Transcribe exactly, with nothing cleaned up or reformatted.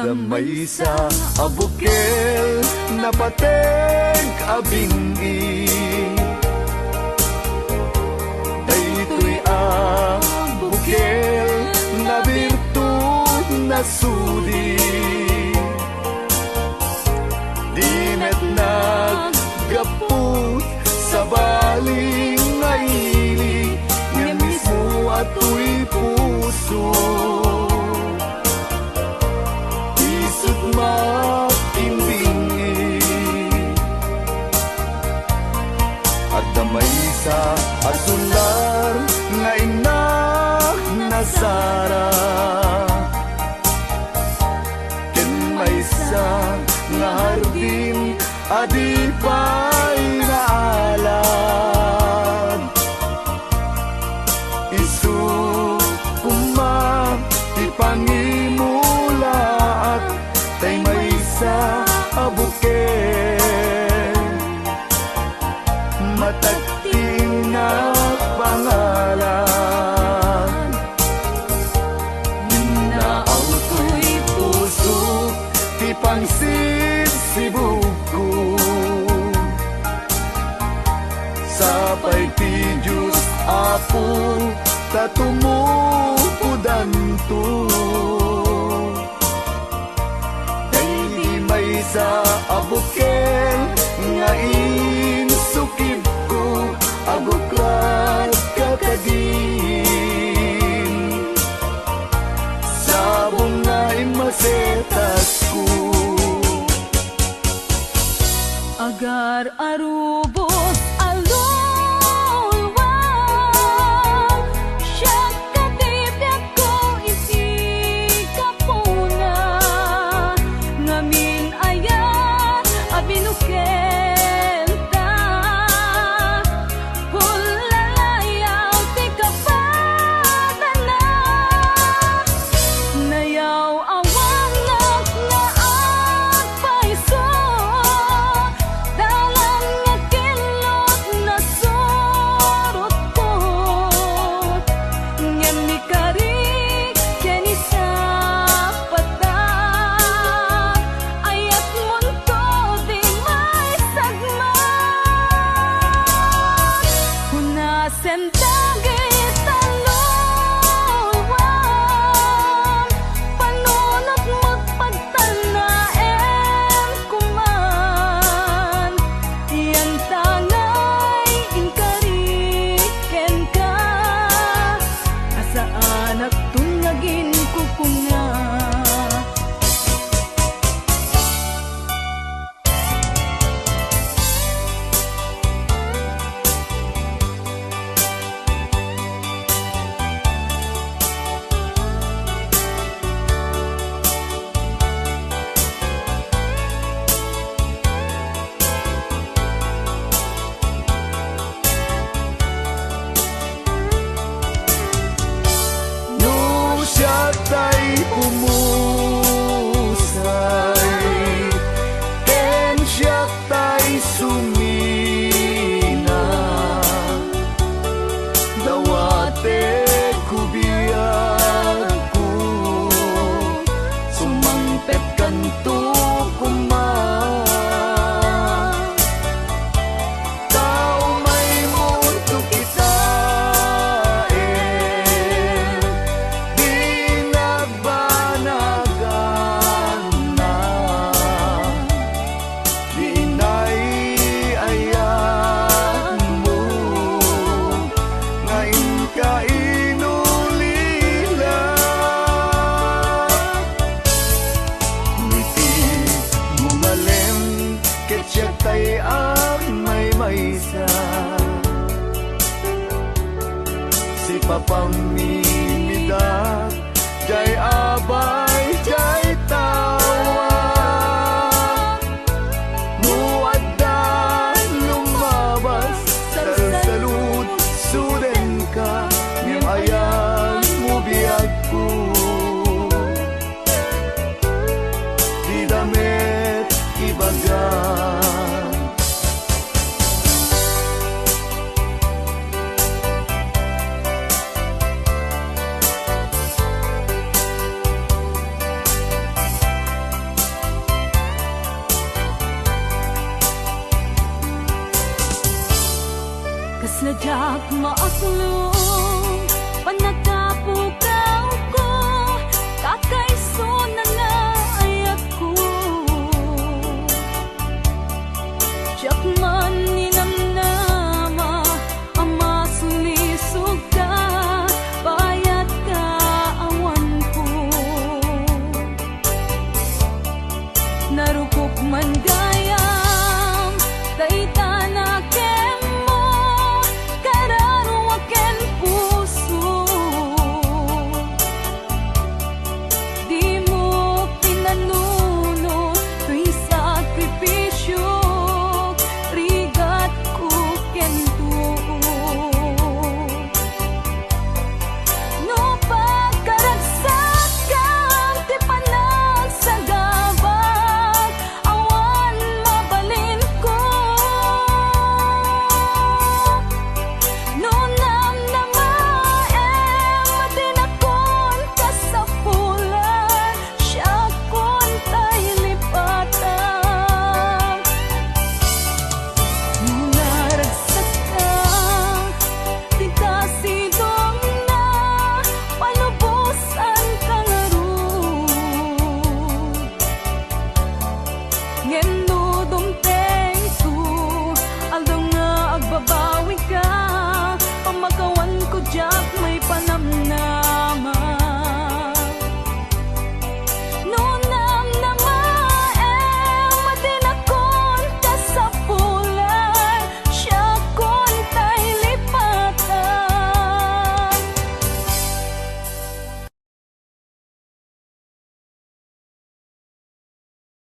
Adda maysa a bukel, napateg a bin-i. Daytoy a bukel, nabirtud, nasudi. Di met naggapu sabali nga ili, ngem mismo a toy puso. Isut' makimbing-i. Adda maysa a sular nga innak nasara, ken maysa nga hardin a di pay naalad. Isu koma ti pangimulaak, tay maysa a bukel, matagting a pangalan. Naaw toy puso ti pangsibsibugko. Sapay ti Dios, Apo, ta tumukodanto. Daydi maysa a bukel nga insukibko, aguklad ka kadin. Sabong nga immasetasko. Agar-arubos a lulwa, siak ti biagko iti gapuna, ngamin aya a binukenta. Pullalayaw ti kapadana, nayaw-awanak nga agpayso, dalan nga kinlut nasurotko, ngem ni Kari ken ni Sapata, ayatmonto di maisagmam. Hunasen dagiti tallowan, panunot met pagtalnaem koman. Yantangay inkari kenka, a saanakton nga aginkukuna. No siak tay pumusay, ken siak tay sumina, dawatek ko biagko, sumangpetkanto koma. Tao, maymunto kitaen, di nagbanagan na, di inay-ayatmo nga inka inulila. Iti mo malem, ket siak tay agmaymaysa. Sipapamimidak, jay abay, jay tawa. No adda lumabas, salsalud, sudenka, ngem ayanmo biagko. Dida met ibaga. Maaklong, panagka